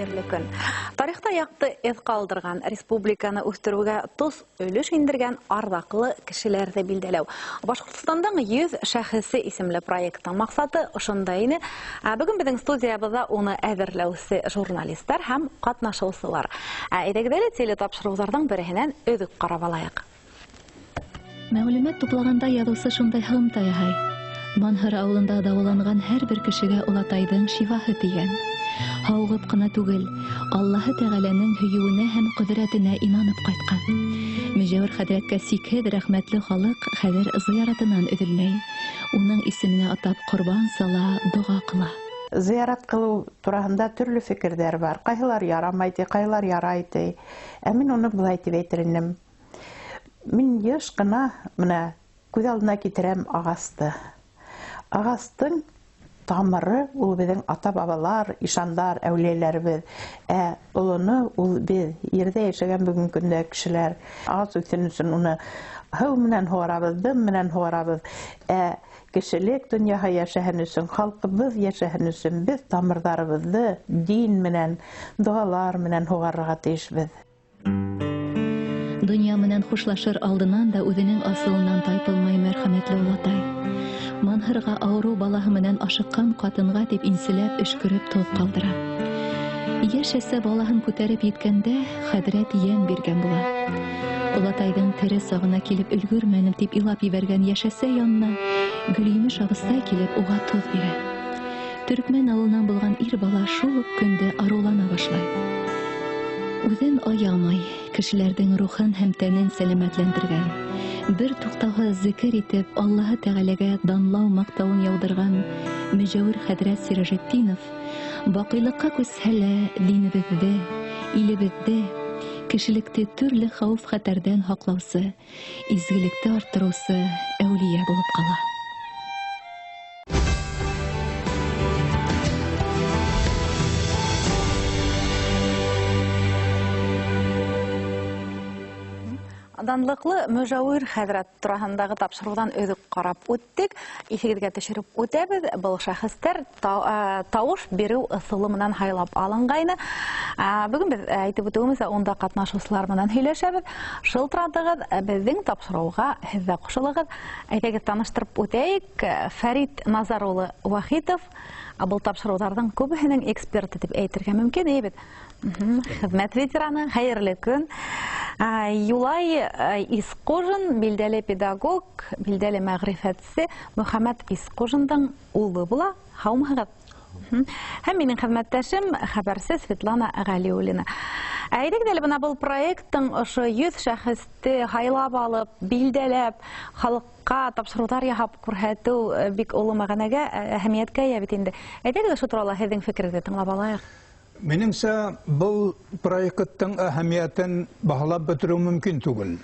Хәйерле көн. Тарихта яҡты эҙ ҡалдырған, республиканы үҫтереүгә тос өлөш индергән арҙаҡлы кешеләрҙе билдәләү. Башҡортостандың 100 шәхесе исемле проекттың маҡсаты ошонда ине. Бөгөн беҙҙең студиябыҙҙа уны әҙерләүсе журналистар һәм ҡатнашыусылар. Әйҙәгеҙ әле телетапшырыуҙарҙың береһенән өҙөк ҡарап алайыҡ. Мәғлүмәт туплаганда яҙыусы шундай һығымта яһай. Манһыр ауылында дауаланған һәр бер кешегә олатайҙың шифаһы тейгән. Һауығып ҡына түгел, Аллаһы Тәғәләнең һөйөүенә һәм ҡөҙрәтенә инанып ҡайтҡан. Мөжәүер хәҙрәткә сикһеҙ рәхмәтле халыҡ хәҙер зыяратынан өҙөлмәй. Уның исеменә атап ҡорбан сала, доға ҡыла. Зыярат ҡылыу тураһында төрлө фекерҙәр бар. Ҡайһылар ярамай ти, ҡайһылар ярай ти. Ә мин уны былай тип әйтер инем. Мин йыш ҡына бына күҙ алдына китерәм ағасты. Ағастың тамыры ул беҙҙең ата-бабалар, ишандар, әүлиәләребеҙ. Ә олоно ул беҙ, ерҙә йәшәгән бөгөнгө көндә кешеләр. Ағас үҫһен өсөн уны һыу менән һуғарабыҙ, дым менән һуғарабыҙ. Ә кешелек донъяһы йәшәһен өсөн, халҡыбыҙ йәшәһен өсөн беҙ тамырҙарыбыҙҙы дин менән, доғалар менән һуғарырға тейешбеҙ. Донъя менән хушлашыр алдынан да үҙенең асылынан тайпылмай мәрхәмәтле олатай. Манһырға ауырыу балаһы менән ашыҡҡан ҡатынға тип инселәп өшкөрөп тоҙ ҡалдыра. Йәш әсә балаһын күтәреп еткәндә хәҙрәт йән биргән була. Олатайҙың тере сағына килеп өлгөрмәнем тип илап ебәргән йәш әсә янына Гөлйемеш абыстай килеп уға тоҙ бирә. Төркмән ауылынан булған ир бала шул уҡ көндө арыулана башлай. Үҙен аямай, кешеләрҙең рухын һәм тәнен сәләмәтләндергән, бер туҡтауһыҙ зикер итеп Аллаһы Тәғәләгә данлау маҡтауын яуҙырған Мөжәүер хәҙрәт Сиражетдинов баҡыйлыҡҡа күсһә лә динебеҙҙе, илебеҙҙе, кешелекте төрлө хәүеф-хәтәрҙән һаҡлаусы, изгелекте арттырыусы әүлиә булып ҡала. Данлыҡлы Мөжәүер хәҙрәт тураһындағы тапшырыуҙан өҙөк ҡарап үттек. Иҫегеҙгә төшөрөп үтәбеҙ. Был шәхестәр тауыш биреү ысулы менән һайлап алынғайны. Бөгөн беҙ әйтеп үтеүемеҙсә, унда ҡатнашыусылар менән һөйләшәбеҙ. Шылтыратығыҙ, беҙҙең тапшырыуға һеҙ ҙә ҡушылығыҙ. Әйҙәгеҙ, таныштырып үтәйек. Фәрит Назар улы Вахитов, был тапшырыуҙарҙың күбеһенең эксперты тип әйтергә мөмкин, эйе бит? Хеҙмәт ветераны, хәйерле көн. Юлай Исҡужин, билдәле педагог, билдәле мәғрифәтсе Мөхәммәт Исҡужиндың улы була. Һаумыһығыҙ? Һәм минең хеҙмәттәшем хәбәрсе Светлана Ғәлиуллина. Әйҙәгеҙ әле бына был проекттың ошо 100 шәхесте һайлап алып, билдәләп, халыҡҡа тапшырыуҙар яһап күрһәтеү бик оло мәғәнәгә, әһәмиәткә эйә бит инде. Әйҙәгеҙ ошо турала һеҙҙең фекерегеҙҙе тыңлап алайыҡ. Минеңсә, был проекттың әһәмиәтен баһалап бөтөрөү мөмкин түгел.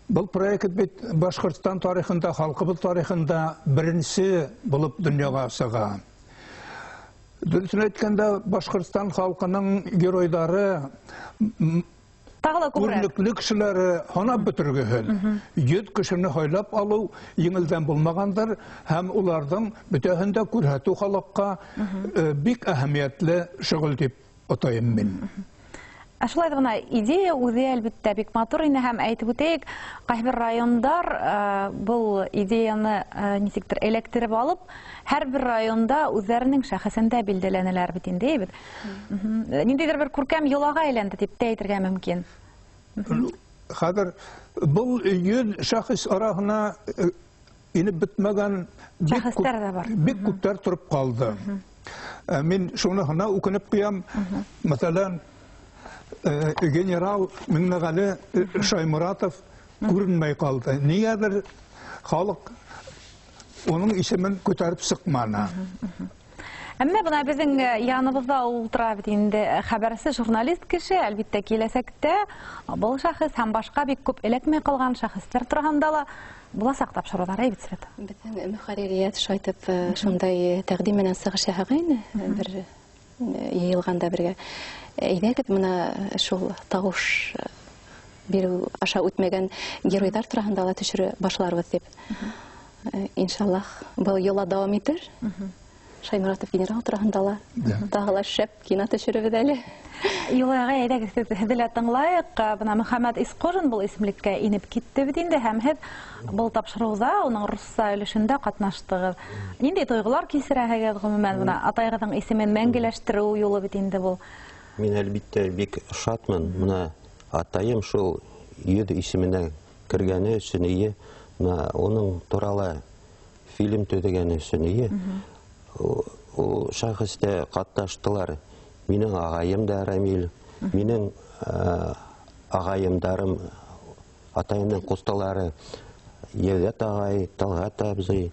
Был проект бит Башҡортостан тарихында, халҡыбыҙ тарихында беренсе булып донъяға сыға. Дөрөҫөн әйткәндә, Башҡортостан халҡының геройҙары, тағы ла күберәк күренекле кешеләре һанап бөтөргөһөҙ. 100 кешене һайлап алыу еңелдән булмағандыр, һәм уларҙың бөтәһен дә күрһәтеү халыҡҡа бик әһәмиәтле шөғөл тип атайым мин. Ә шулай ҙа бына идея үҙе әлбиттә бик матур ине, һәм әйтеп үтәйек, ҡайһы бер райондар был идеяны нисектер эләктереп алып, һәр бер районда үҙҙәренең шәхесендә билдәләнәләр бит инде, бит. Ниндәйҙер бер күркәм йолаға әйләнде тип тә әйтергә мөмкин. Хәҙер был 100 шәхес араһына инеп бөтмәгән шәхестәр ҙә бар. Бик күптәр тороп ҡалды. Мин шуныһына үкенеп ҡуям. Мәҫәлән, генерал Миңнеғәле Шаймуратов күренмәй ҡалды. Ниңәлер халыҡ уның исемен күтәреп сыҡманы. Әммә бына беҙҙең яныбыҙҙа ултыра бит инде хәбәрсе журналист кеше, әлбиттә киләсәктә был шәхес һәм башҡа бик күп эләкмәй ҡалған шәхестәр тураһында ла буласаҡ тапшырыуҙар, әй бит, Света? Беҙҙең мөхәрририәт шайтып шундай тәҡдим менән сығыш яһағайны, бер йыйылғанда бергә. Әйҙәгеҙ, бына шул тауыш биреү аша үтмәгән геройҙар тураһында ла төшөрә башларбыҙ тип. Иншаллах, был йола дауам итер. Шайморатов генерал тураһында ла тағы ла шәп кино төшөрөбөҙ әле. Юлай ағай, әйҙәгеҙ, һеҙҙе лә тыңлайыҡ. Бына Мөхәммәт Исҡужин был исемлеккә инеп китте бит инде, һәм һеҙ был тапшырыуҙа уның русса өлөшөндә ҡатнаштығыҙ. Ниндәй тойғолар кисерәһегеҙ ғөмүмән, бына атайығыҙҙың исемен мәңгеләштереү юлы бит инде был? Мин әлбиттә бик шатмын. Бына атайым шул 100 исеменә кергәне өсөн, эйе, бына уның турала фильм төҙөгәне өсөн, эйе. Ул шәхестә ҡатнаштылар. Минең ағайым да Рамил, минең ағайымдарым, атайымдың ҡусталары Йәүҙәт ағай, Талғат абзый,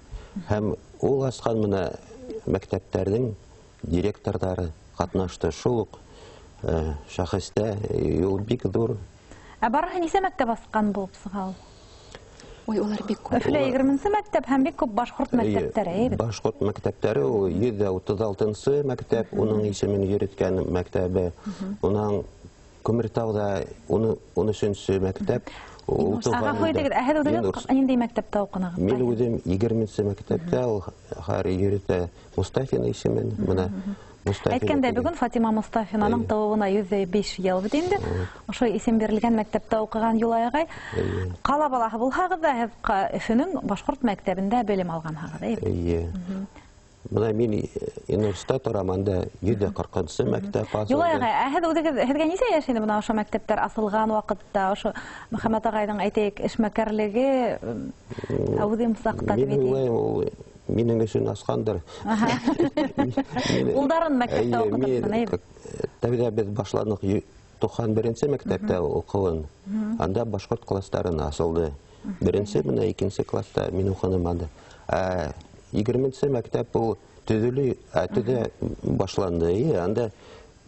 һәм ул асҡан бына мәктәптәрҙең директорҙары ҡатнашты. Шул уҡ шәхестә ул бик ҙур. Ә барыһы нисә мәктәп асҡан булып сыға ул? Ой, улар бик күп. Өфөлә 20-нсе мәктәп һәм бик күп башҡорт мәктәптәре, әйе бит? Башҡорт мәктәптәре ул 136-нсы мәктәп, уның исемен йөрөткән мәктәбе. Унан Күмертауҙа 13-нсе мәктәп. Ғәфү итегеҙ, ә һеҙ үҙегеҙ ниндәй мәктәптә уҡынығыҙ? Мин үҙем 20-нсе мәктәптә, ул хәҙер йөрөтә Мустафина исемен, бына Мустафина. Әйткәндәй, бөгөн Фатима Мустафинаның тыуыуына 105 йыл бит инде. Ошо исем бирелгән мәктәптә уҡыған Юлай ағай. Ҡала балаһы булһағыҙ ҙа, һеҙ Өфөнөң башҡорт мәктәбендә белем алғанһығыҙ, әйе? Эйе. Бына мин Инорста торам, анда 140-нсы мәктәп асылды. Юлай ағай, ә һеҙ үҙегеҙ, һеҙгә нисә йәш инде бына ошо мәктәптәр асылған ваҡытта, ошо Мөхәммәт ағайҙың, әйтәйек, эшмәкәрлеге, әүҙем саҡта тип Мин уйлайым, ул минең өсөн асҡандыр. Улдарын мәктәптә уҡытыпһың, әйе? Тәүҙә беҙ башланыҡ 91-нсе мәктәптә уҡыуын. Анда башҡорт кластарын асылды. Беренсе менән икенсе класста мин уҡыным анда. Ә 20-нсе мәктәп ул төҙөлө, төҙә башланды. Эйе, анда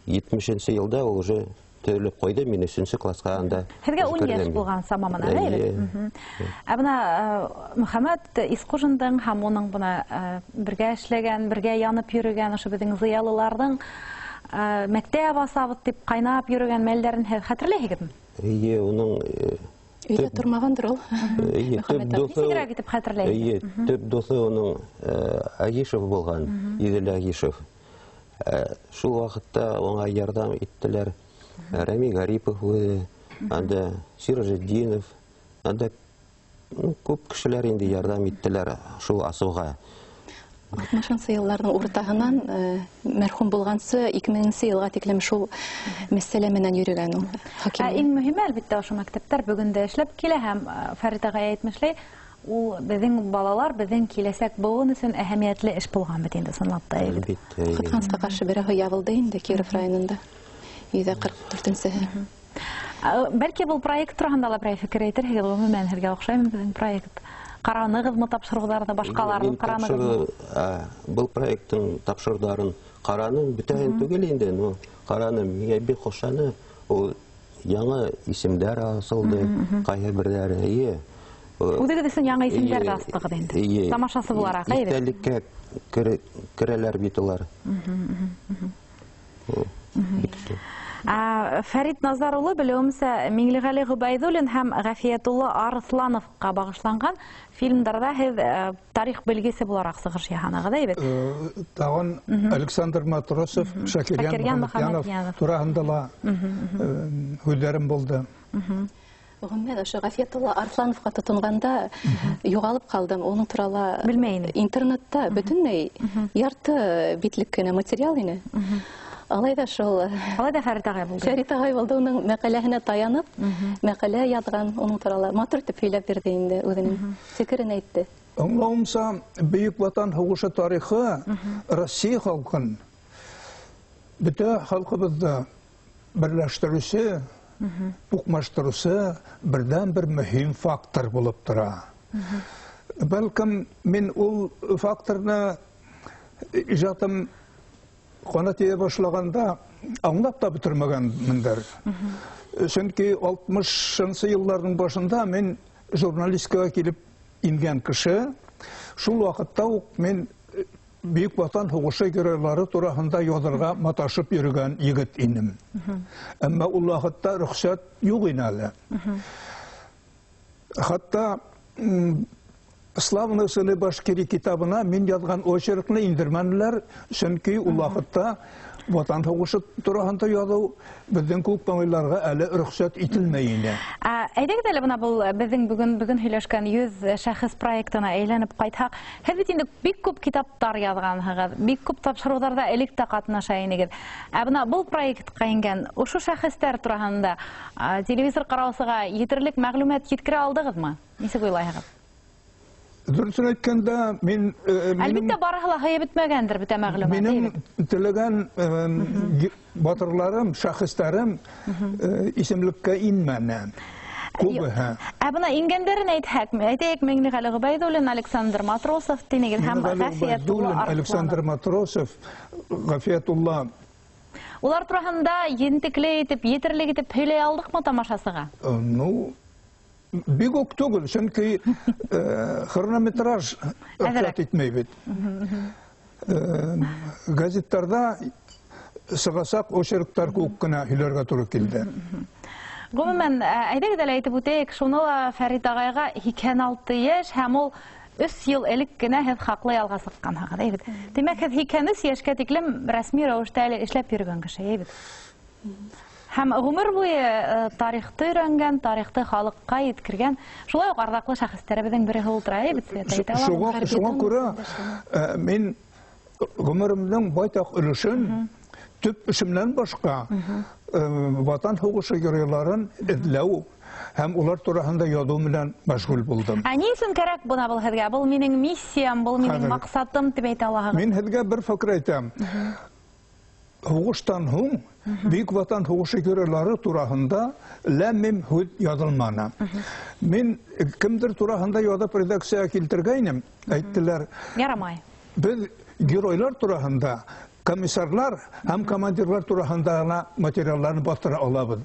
70-нсе йылда ул уже төҙөлөп ҡуйҙы, мин 3-нсе класҡа анда Һеҙгә 10 йәш керҙем. булған сама мына, әйе? Ә бына Мөхәммәт Исҡужиндың һәм уның бына бергә эшләгән, бергә янып йөрөгән ошо беҙҙең зыялыларҙың мәктәп асабыҙ тип ҡайнап йөрөгән мәлдәрен һеҙ хәтерләйһегеҙме? Эйе, уның Өйҙә тормағандыр ул. Эйе, төп Мөхәммәт дуҫы Нисегерәк итеп хәтерләйһегеҙ? Эйе, төп дуҫы уның Агишев булған, Иҙел Агишев. Шул ваҡытта уңа ярҙам иттеләр. Рәми Гарипов үҙе, анда Сиражетдинов, анда күп кешеләр инде ярҙам иттеләр шул асыуға. Алтмышынсы йылдарҙың уртаһынан мәрхүм булғансы ике меңенсе йылға тиклем шул мәсьәлә менән йөрөгән ул. Хаким. Иң мөһиме, әлбиттә, ошо мәктәптәр бөгөн дә эшләп килә һәм Фәрит ағай әйтмешләй, ул беҙҙең балалар, беҙҙең киләсәк быуын өсөн әһәмиәтле эш булған бит инде, ысынлап та, әйе бит. Әлбиттә, әйе. Ҡыҙғанысҡа ҡаршы берәүһе ябылды инде Киров районында, йөҙ ҡырҡ дүртенсеһе. Бәлки был проект тураһында ла берәй фекер әйтерһегеҙ, ғөмүмән һеҙгә оҡшаймы беҙҙең проект? Ҡаранығыҙмы тапшырыуҙарҙы, башҡаларҙы Мин ҡаранығыҙмы? Был проекттың тапшырыуҙарын ҡараным, бөтәһен түгел инде, но ҡараным, миңә бик оҡшаны. Ул яңы исемдәр асылды, ҡайһы берҙәре, эйе. Үҙегеҙ өсөн яңы исемдәр ҙә астығыҙ инде. Эйе. Тамашасы булараҡ, әйе бит? Иҫтәлеккә керәләр бит улар. Фәрит Назар улы, белеүемсә, Миңлеғәли Ғөбәйҙуллин һәм Ғәфиәтулла Арыҫлановҡа бағышланған фильмдарҙа һеҙ тарих белгесе булараҡ сығыш яһанығыҙ, әйе бит? Тағын Александр Матросов, Шакирйән Шакирйән Мөхәммәтйәнов Мөхәммәтйәнов. тураһында ла, һүҙҙәрем булды. Ғөмүмән, ошо Ғәфиәтулла Арыҫлановҡа тотонғанда юғалып ҡалдым. Уның турала Белмәй инем. интернетта бөтөнләй ярты битлек кенә материал ине. Алай да шул, Алай да Фәрит ағай булды. Фәрит ағай булды, уның мәҡәләһенә таянып, мәҡәлә яҙған, уның турала матур итеп һөйләп бирҙе инде, үҙенең фекерен әйтте. Аңлауымса, Бөйөк Ватан һуғышы тарихы Россия халҡын, бөтә халҡыбыҙҙы берләштереүсе, туҡмаштырыусы берҙән-бер мөһим фактор булып тора. Бәлкем мин ул факторны ижадым ҡанат йәйә башлағанда аңлап та бөтөрмәгәнмендер. Сөнки алтмышынсы йылдарҙың башында мин журналистикаға килеп ингән кеше, шул ваҡытта уҡ мин Бөйөк Ватан һуғышы геройлары тураһында яҙырға маташып йөрөгән егет инем. Әммә ул ваҡытта рөхсәт юҡ ине әле. Хатта Славные сыны Башкирии китабына мин яҙған очеркны индермәнеләр, сөнки ул ваҡытта Ватан һуғышы тураһында яҙыу беҙҙең күп малайларға әле рөхсәт ителмәй ине. Әйҙәгеҙ әле бына был беҙҙең бөгөн һөйләшкән 100 шәхес проектына әйләнеп ҡайтһаҡ, һеҙ бит инде бик күп китаптар яҙғанһығыҙ, бик күп тапшырыуҙарҙа элек тә ҡатнаша инегеҙ. Ә бына был проектҡа ингән ошо шәхестәр тураһында телевизор ҡараусыға етерлек мәғлүмәт еткерә алдығыҙмы? Нисек уйлайһығыҙ? Дөрөҫөн әйткәндә, мин әлбиттә барыһы ла һыйып бөтмәгәндер бөтә мәғлүмәт. Минең теләгән батырларым, шәхестәрем исемлеккә инмәне. Күбеһе. Ә бына ингәндәрен әйтһәк, әйтәйек, Миңлеғәле Ғөбәйҙуллин, Александр Матросов тинегеҙ һәм Ғәфиәтулла Арыҫланов. Александр Матросов, Ғәфиәтулла. Улар тураһында ентекле итеп, етерлек итеп һөйләй алдыҡмы тамашасыға? Ну, бик үк түгел, сөнки хронометраж рөхсәт итмәй бит. Газеттарҙа сығасаҡ очерктар күп кенә һөйләргә тура килде. Ғөмүмән, әйҙәгеҙ әле әйтеп үтәйек, шуны ла Фәрит ағайға 86 йәш һәм ул 3 йыл элек кенә һеҙ хаҡлы ялға сыҡҡанһығыҙ, әйбит. Тимәк, һеҙ 83 йәшкә тиклем рәсми рәүештә әле эшләп йөрөгән кеше, әйбит. Һәм ғүмер буйы тарихты өйрәнгән, тарихты халыҡҡа еткергән, шулай уҡ арҙаҡлы шәхестәребеҙҙең береһе ултыра, әйбит, әйтә алам. Шуға күрә мин ғүмеремдең байтаҡ өлөшөн төп эшемдән башҡа Ватан һуғышы геройларын эҙләү һәм улар тураһында яҙыу менән мәшғүл булдым. Ә ни өсөн кәрәк бына был һеҙгә? Был минең миссиям, был минең маҡсатым тип әйтә алаһығыҙ? Мин һеҙгә бер фекер әйтәм. Һуғыштан һуң Бөйөк Ватан һуғышы геройлары тураһында ләм-мим һүҙ яҙылманы. Мин кемдер тураһында яҙып редакцияға килтергәйнем, әйттеләр. Ярамай. Беҙ геройлар тураһында, комиссарлар һәм командирлар тураһында ғына материалдарны баҫтыра алабыҙ.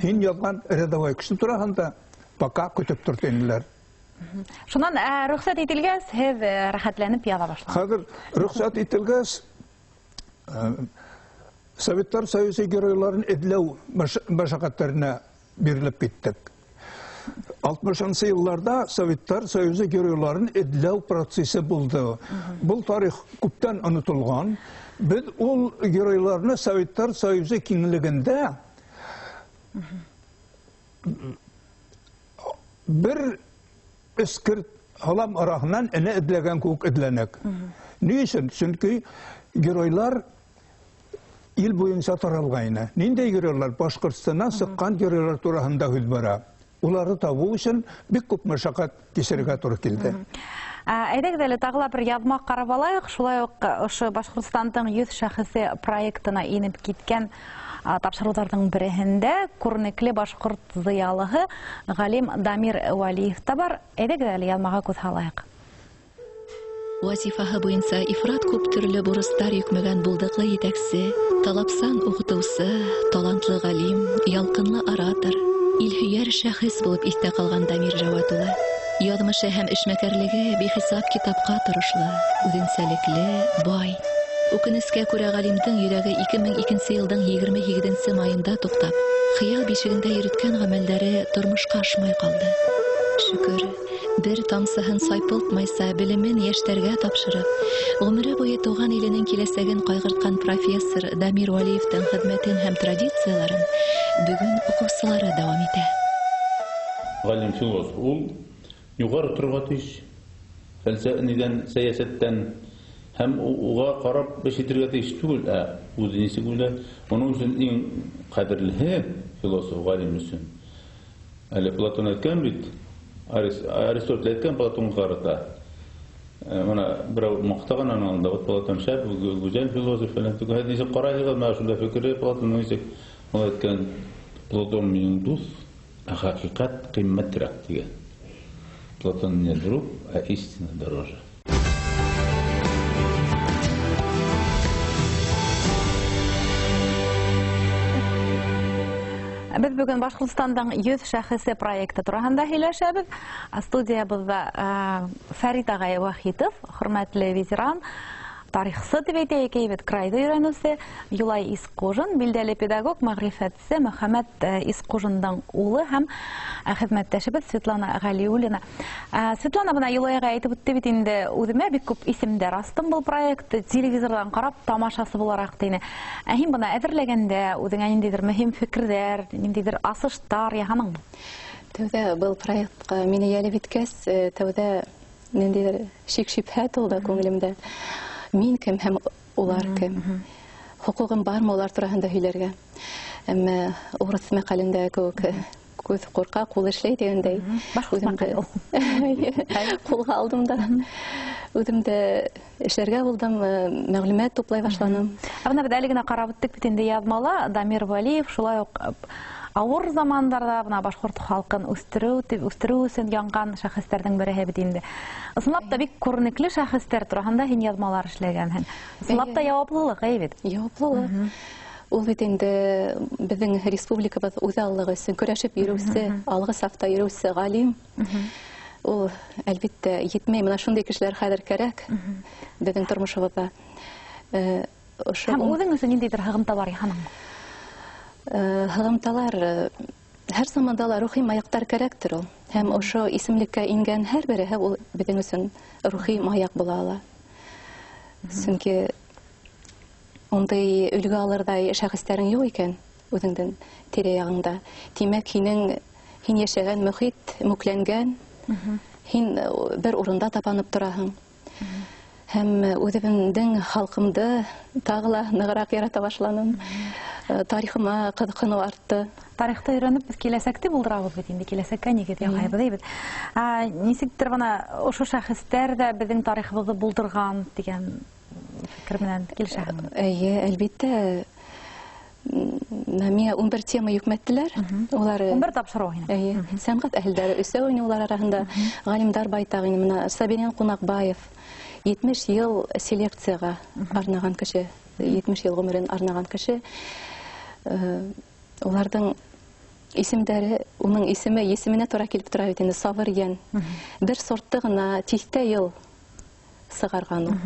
Һин яҙған рядовой кеше тураһында пока көтөп тор тинеләр. Шунан рөхсәт ителгәс, һеҙ рәхәтләнеп яҙа башланығыҙ. Хәҙер рөхсәт ителгәс, Советтар Союзы геройларын эҙләү мәшәҡәттәренә бирелеп киттек. 60-нчы йылларда Советтар Союзы геройларын эҙләү процессы булды. Был тарих күптән онотолған. Беҙ ул геройларны Советтар Союзы киңлегендә бер эскерт һалам араһынан энә эҙләгән кеүек эҙләнек. Ни өсөн? Сөнки геройлар ил буйынса таралғайны. Ниндәй геройлар? Башҡортостандан сыҡҡан геройлар тураһында һүҙ бара. Уларҙы табыу өсөн бик күп мәшәҡәт кисерергә тура килде. Әйҙәгеҙ әле тағы ла бер яҙма ҡарап алайыҡ. Шулай уҡ ошо Башҡортостандың 100 шәхесе проектына инеп киткән тапшырыуҙарҙың береһендә күренекле башҡорт зыялыһы ғалим Дамир Вәлиев та бар. Әйҙәгеҙ әле яҙмаға күҙ һалайыҡ. Вазифаһы буйынса ифрат күп төрлө бурыстар йөкмәгән булдыҡлы етәксе, талапсан уҡытыусы, талантлы ғалим, ялҡынлы оратор, илһөйәр шәхес булып иҫтә ҡалған Дамир Жауат улы. Яҙмышы һәм эшмәкәрлеге бихисап китапҡа торошло, үҙенсәлекле, бай. Үкенескә күрә ғалимдың йөрәге 2002 йылдың 28 майында туҡтап, хыял бишегендә йөрөткән ғәмәлдәре тормошҡа ашмай ҡалды. Шөкөр, бер тамсыһын сайпылтмайса белемен йәштәргә тапшырып, ғүмере буйы тыуған иленең киләсәген ҡайғыртҡан профессор Дамир Вәлиевтең хеҙмәтен һәм традицияларын бөгөн уҡыусылары дауам итә. Ғалим философ ул юғары торорға тейеш. Фәлсәфәнән, сәйәсәттән һәм уға ҡарап эш итергә тейеш түгел, ә үҙе нисек уйлай. Уның өсөн иң ҡәҙерлеһе философ ғалим өсөн. Әле Платон әйткән бит, Аристотель әйткән Платонға ҡарата. Мына берәү маҡтаған аны анда, вот Платон шәп, гүзәл философ фәлән түгел. Һеҙ нисек ҡарайһығыҙ, мына шундай фекере Платонның нисек? Ул әйткән, Платон минең дуҫ, ә хәҡиҡәт ҡиммәтрәк тигән. Платон не друг, а истина дороже. Беҙ бөгөн Башҡортостандың 100 шәхесе проекты тураһында һөйләшәбеҙ. Студиябыҙҙа Фәрит ағай Вахитов, хөрмәтле ветеран, Тарихсы тип әйтәйек, әйбәт крайҙы өйрәнеүсе Юлай Исҡужин, билдәле педагог, мәғрифәтсе Мөхәммәт Исҡужиндың улы һәм хеҙмәттәшебеҙ Светлана Ғәлиуллина. Светлана бына Юлайға әйтеп үтте бит инде, үҙемә бик күп исемдәр астым был проект телевизорҙан ҡарап тамашасы булараҡ тине. Ә һин бына әҙерләгәндә үҙеңә ниндәйҙер мөһим фекерҙәр, ниндәйҙер асыштар яһаныңмы? Тәүҙә был проектҡа мине йәлеп иткәс, тәүҙә ниндәйҙер шик-шөбһә тыуҙы күңелемдә. Мин кем һәм улар кем? Хоҡуғым бармы улар тураһында һөйләргә? Әммә урыҫ мәҡәлендә кеүек күҙ ҡурҡа, ҡул эшләй тигәндәй. Үҙемде ҡулға алдым да, үҙемде эшләргә булдым, мәғлүмәт туплай башланым. Ә бына беҙ әле генә ҡарап үттек бит инде яҙмала, Дамир Вәлиев шулай уҡ ауыр замандарҙа бына башҡорт халҡын үҫтереү өсөн янған шәхестәрҙең береһе бит инде. Ысынлап та бик күренекле шәхестәр тураһында һин яҙмалар эшләгәнһең. Ысынлап та яуаплылыҡ, әй бит? Яуаплылыҡ. Ул бит инде беҙҙең республикабыҙ үҙаллығы өсөн көрәшеп йөрөүсе, алғы сафта йөрөүсе ғалим. Ул әлбиттә етмәй, бына шундай кешеләр хәҙер кәрәк беҙҙең тормошобоҙҙа. Һәм үҙең өсөн ниндәйҙер һығымталар яһаныңмы? Һығымталар һәр заманда ла рухи маяҡтар кәрәктер ул. Һәм ошо исемлеккә ингән һәр береһе ул беҙҙең өсөн рухи маяҡ була ала. Сөнки ундай өлгө алырҙай шәхестәрең юҡ икән үҙеңдең тирә-яғыңда. Тимәк, һин йәшәгән мөхит мүкләнгән, һин бер урында тапанып тораһың. Һәм үҙемдең халҡымды тағы ла нығыраҡ ярата башланым. Тарихыма ҡыҙыҡһыныу артты. Тарихты өйрәнеп беҙ киләсәкте булдырабыҙ бит инде, киләсәккә нигеҙ яһайбыҙ бит. Нисектер бына ошо шәхестәр ҙә беҙҙең тарихыбыҙҙы булдырған тигән фекер менән килешәһеңме? Эйе, әлбиттә. Миңә 11 тема йөкмәттеләр. Улар 11 тапшырыу ине. Эйе, сәнғәт әһелдәре өсәү ине улар араһында. Ғалимдар байтаҡ ине. Бына Сабирйән Ҡунаҡбаев 70 йыл селекцияға арнаған кеше, 70 йыл ғүмерен арнаған кеше. Уларҙың исемдәре, уның исеме есеменә тура килеп тора бит инде, Сабырйән. Бер сортты ғына тиҫтә йыл сығарған ул.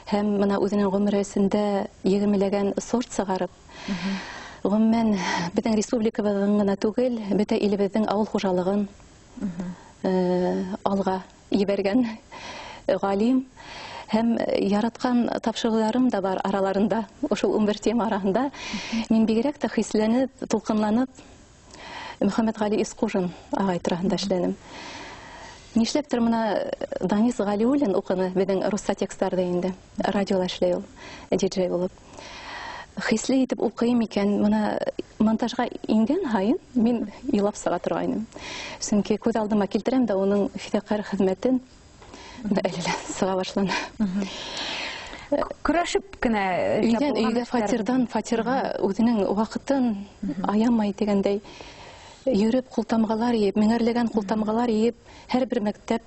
Һәм бына үҙенең ғүмере эсендә 20-ләгән сорт сығарып, ғөмүмән беҙҙең республикабыҙҙың ғына түгел, бөтә илебеҙҙең ауыл хужалығын алға ебәргән ғалим. Һәм яратҡан тапшырыуҙарым да бар араларында, ошол 11 тема араһында. Мин бигерәк тә хисләнеп, тулҡынланып Мөхәммәтғәли Исҡужин ағай тураһында эшләнем. Нишләптер бына Данис Ғәлиуллин уҡыны беҙҙең русса текстарҙы инде, радиола эшләй ул, диджей булып. Хисле итеп уҡыйым икән, бына монтажға ингән һайын мин илап сыға торғайным. Сөнки күҙ алдыма килтерәм дә уның фиҙаҡәр хеҙмәтен әле лә сыға башланы. Көрәшеп кенә өйҙән өйгә, фатирҙан фатирға үҙенең ваҡытын аямай тигәндәй йөрөп, ҡултамғалар йыйып, меңәрләгән ҡултамғалар йыйып, һәр бер мәктәп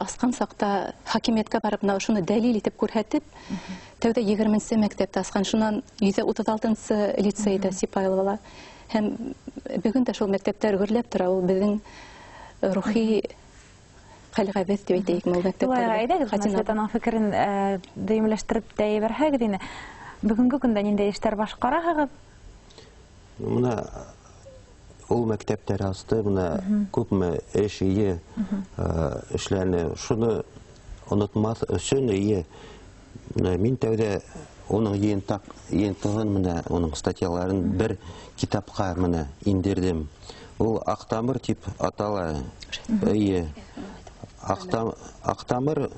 асҡан саҡта хакимиәткә барып, бына ошоно дәлил итеп күрһәтеп, тәүҙә 20-нсе мәктәптә асҡан, шунан 136-нсы лицейҙа Сипайловала. Һәм бөгөн дә шул мәктәптәр гөрләп тора, ул беҙҙең рухи ҡәлғәбеҙ тип әйтәйекме, ул мәктәптәр. Әйҙәгеҙ, Светланың фекерен дөйөмләштереп тә ебәрһәгеҙ ине. Бөгөнгө көндә ниндәй эштәр башҡараһығыҙ? Бына ул мәктәптәр асты, бына күпме эш эйе эшләне. Шуны онотмаҫ өсөн эйе. Бына мин тәүҙә уның йыйынтығын, бына уның статьяларын бер китапҡа бына индерҙем. Ул Аҡтамыр тип атала. Эйе. Аҡтамыр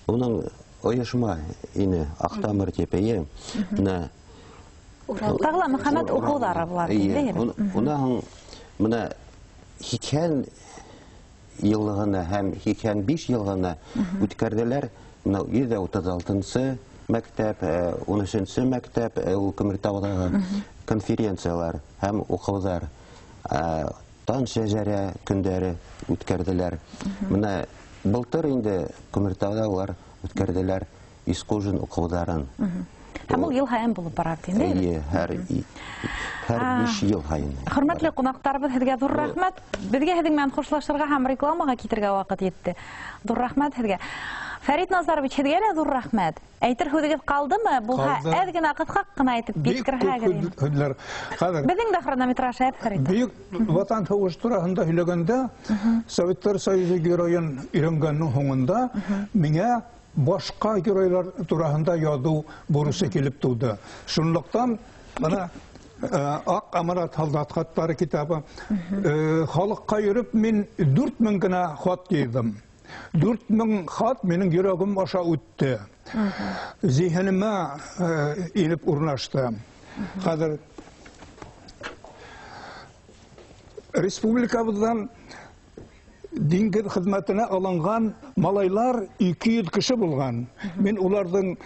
уның ойошма ине, Аҡтамыр тип, эйе. Бына Тағы ла Мөхәммәт уҡыуҙары булар. Унан һуң бына 80 йыллығына һәм 85 йыллығына үткәрҙеләр. Бына 136-нсы мәктәп, 13-нсе мәктәп, ул Күмертауҙағы конференциялар һәм уҡыуҙар, таң шәжәрә көндәре үткәрҙеләр. Бына былтыр инде Күмертауҙа улар үткәрҙеләр Исҡужин уҡыуҙарын. Һәм ул йыл һайын булып бара бит инде. Эйе, һәр 5 йыл һайын. Хөрмәтле ҡунаҡтарыбыҙ, һеҙгә ҙур рәхмәт. Беҙгә һеҙҙең менән хушлашырға һәм рекламаға китергә ваҡыт етте. Ҙур рәхмәт һеҙгә. Фәрит Назарович, һеҙгә лә ҙур рәхмәт. Әйтер һүҙегеҙ ҡалдымы? Булһа, әҙ генә ҡыҫҡаҡ ҡына әйтеп еткерһәгеҙ. Хәҙер беҙҙең дә хронометраж әҙ, Фәрит. Бөйөк Ватан һуғышы тураһында һөйләгәндә, Советтар Союзы геройын өйрәнгәндең һуңында миңә башҡа геройлар тураһында яҙыу бурысы килеп тыуҙы. Шунлыҡтан бына Аҡ аманат һалдат хаттары китабы. Халыҡҡа йөрөп мин 4000 генә хат йыйҙым. 4000 хат минең йөрәгем аша үтте. Зиһенемә инеп урынлашты. Хәҙер республикабыҙҙан диңгеҙ хеҙмәтенә алынған малайлар 200 кеше булған. Мин уларҙың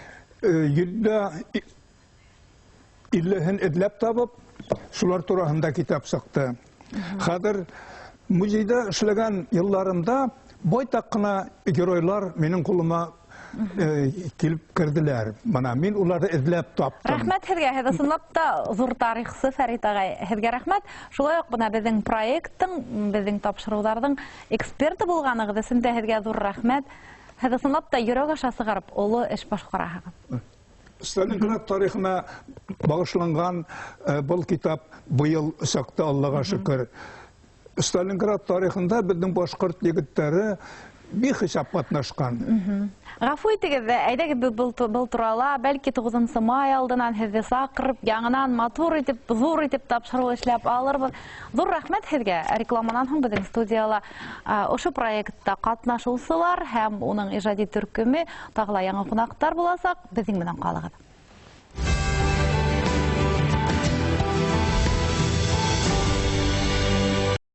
150-һен эҙләп табып, шулар тураһында китап сыҡты. Хәҙер музейҙа эшләгән йылларымда байтаҡ ҡына геройлар минең ҡулыма килеп керҙеләр. Бына мин уларҙы эҙләп таптым. Рәхмәт һеҙгә, һеҙ ысынлап та ҙур тарихсы, Фәрит ағай. Һеҙгә рәхмәт. Шулай уҡ бына беҙҙең проекттың, беҙҙең тапшырыуҙарҙың эксперты булғанығыҙ өсөн дә һеҙгә ҙур рәхмәт. Һеҙ ысынлап та йөрәк аша сығарып оло эш башҡараһығыҙ. Сталинград тарихына бағышланған был китап быйыл сыҡты, Аллаға шөкөр. Сталинград тарихында беҙҙең башҡорт егеттәре бихисап ҡатнашҡан. Ғәфү итегеҙ, әйҙәгеҙ был турала, бәлки 9 май алдынан һеҙҙе саҡырып, яңынан матур итеп, ҙур итеп тапшырыу эшләп алырбыҙ. Ҙур рәхмәт һеҙгә. Рекламанан һуң беҙҙең студияла ошо проектта ҡатнашыусылар һәм уның ижади төркөмө, тағы ла яңы ҡунаҡтар буласаҡ. Беҙҙең менән ҡалығыҙ.